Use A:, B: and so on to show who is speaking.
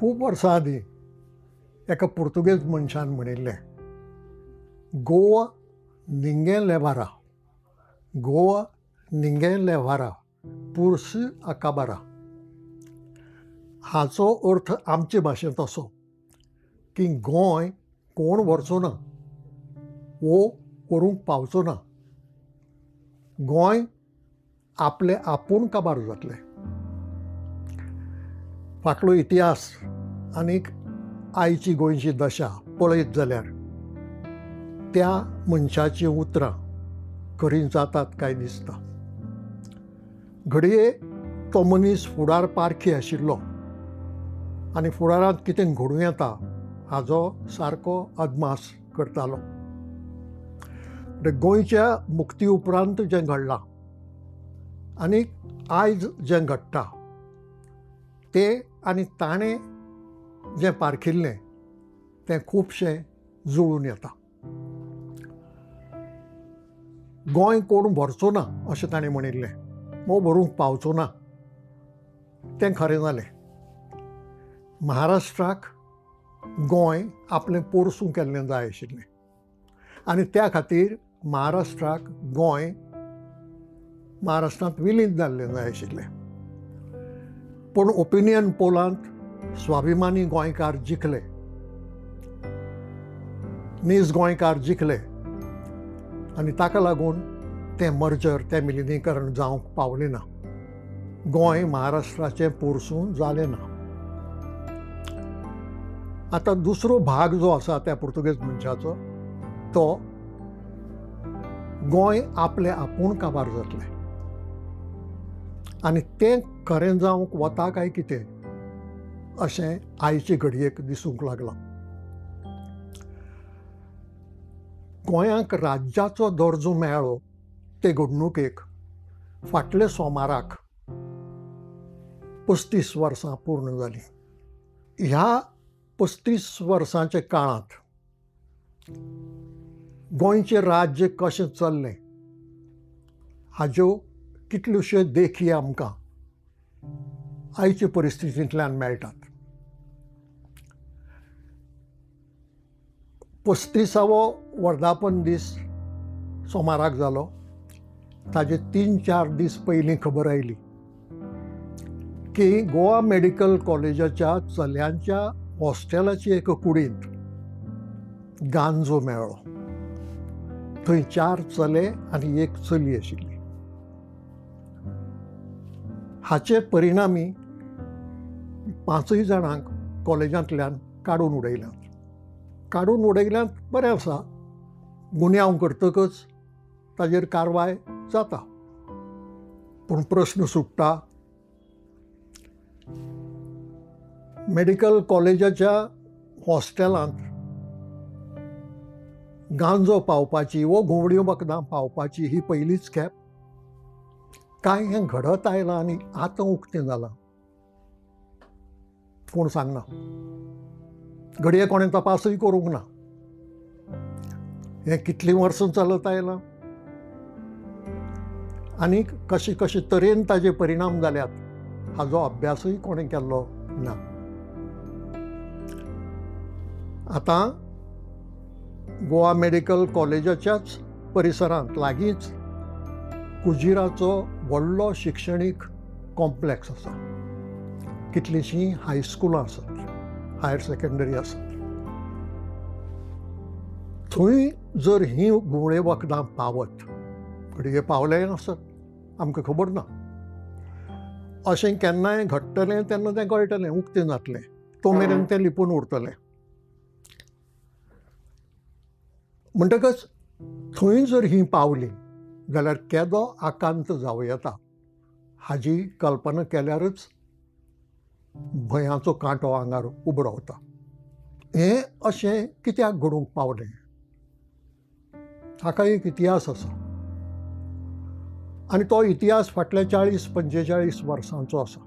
A: खूब वर्सां आदीं एका पुर्तुगेज मनशान म्हणिल्लें, गोवा निंगे लेवारा, गोवा निंगे लेवारा पुर्स आकाबारा. हाचो अर्थ आमचे भाशेंत असो की गोंय कोण व्हरचो ना, वो करूंक पावचो ना, गोंय आपले आपूण काबार जातलें. फाटलो इतिहास आनीक आयची गोंयची दशा पळयत जाल्यार त्या मनशाचीं उतरां खरीं जातात काय दिसता. घडये तो मनीस फुडार पारखी आशिल्लो आनी फुडारांत कितें घडूं येता हाजो सारको अदमास करतालो. गोंयच्या मुक्ती उपरांत जें घडलां आनी आयज जें घडटा तें आनी ताणें जें पारखिल्लें तें खुबशें जुळून येता. गोंय कोण भरचो ना अशें ताणें म्हणिल्लें, वो भरूंक पावचो ना, तें खरें जालें. महाराष्ट्राक गोंय आपलें पोरसूं केल्लें जाय आशिल्लें आनी त्या खातीर महाराष्ट्राक गोंय महाराष्ट्रांत विलीन जाल्लें जाय आशिल्लें. पूण ओपिनियन पोलांत स्वाभिमानी गोंयकार जिखले, नीज गोंयकार जिखले आनी ताका लागून तें मर्जर, तें विलिनीकरण जावंक पावलें ना. गोंय महाराष्ट्राचें पोरसूं जालें ना. आतां दुसरो भाग जो आसा त्या पुर्तुगेज मनशाचो, तो गोंय आपले आपूण काबार जातलें आनी तें खरें जावंक वता काय कितें अशें आयचे घडयेक दिसूंक लागलां. गोंयांक राज्याचो दर्जो मेळ्ळो ते घडणुकेक फाटले सोमाराक 35 वर्सां पूर्ण जालीं. ह्या 35 वर्सांच्या काळांत गोंयचें राज्य कशें चल्लें हाज्यो कितल्योश्यो देखी आमकां आयचे परिस्थितींतल्यान मेळटात. 35वो वर्धापन दीस सोमाराक जालो. ताजे 3-4 दीस पयलीं खबर आयली की गोवा मेडिकल कॉलेजाच्या चल्यांच्या हॉस्टेलाची एका कुडींत गांजो मेळ्ळो. थंय 4 चले आनी 1 चली आशिल्ली. हाचे परिणामी 5 जाणांक कॉलेजांतल्यान काडून उडयल्यात. काडून उडयल्यात बरें आसा, गुन्यांव करतकच ताजेर कारवाय जाता, पूण प्रस्न सुट्टा. मेडिकल कॉलेजाच्या हॉस्टेलांत गांजो पावपाची वो घुंवड्यो वखदां पावपाची ही पयलीच खेप काय हें घडत आयलां आनी आतां उक्तें जालां कोण सांगना. घडये कोणें तपासूय करूंक ना. हें कितलीं वर्सां चलत आयलां आनी कशे कशे तरेन ताजे परिणाम जाल्यात हाजो अभ्यासूय कोणें केल्लो ना. आतां गोवा मेडिकल कॉलेजाच्याच परिसरांत लागींच कुजिराचो व्हडलो शिक्षणीक कॉम्प्लेक्स आसा. कितलींशीं हायस्कुलां आसात, हायर सेकंडरी आसात. थंय जर हीं घुंवळे वखदां पावत, घडये पावलें आसत, आमकां खबर ना, अशें केन्नाय घडटलें तेन्ना तें कळटलें, उक्तें जातलें, तो मेरेन तें लिपून उरतलें. म्हणटकच थंय जर हीं पावलीं जाल्यार केदो आकांत जावं येता हाजी कल्पना केल्यारच भंयाचो कांटो आंगार उबो रावता. हें अशें कित्याक घडूंक पावलें हाका एक इतिहास आसा आनी तो इतिहास फाटल्या 40-45 वर्सांचो आसा.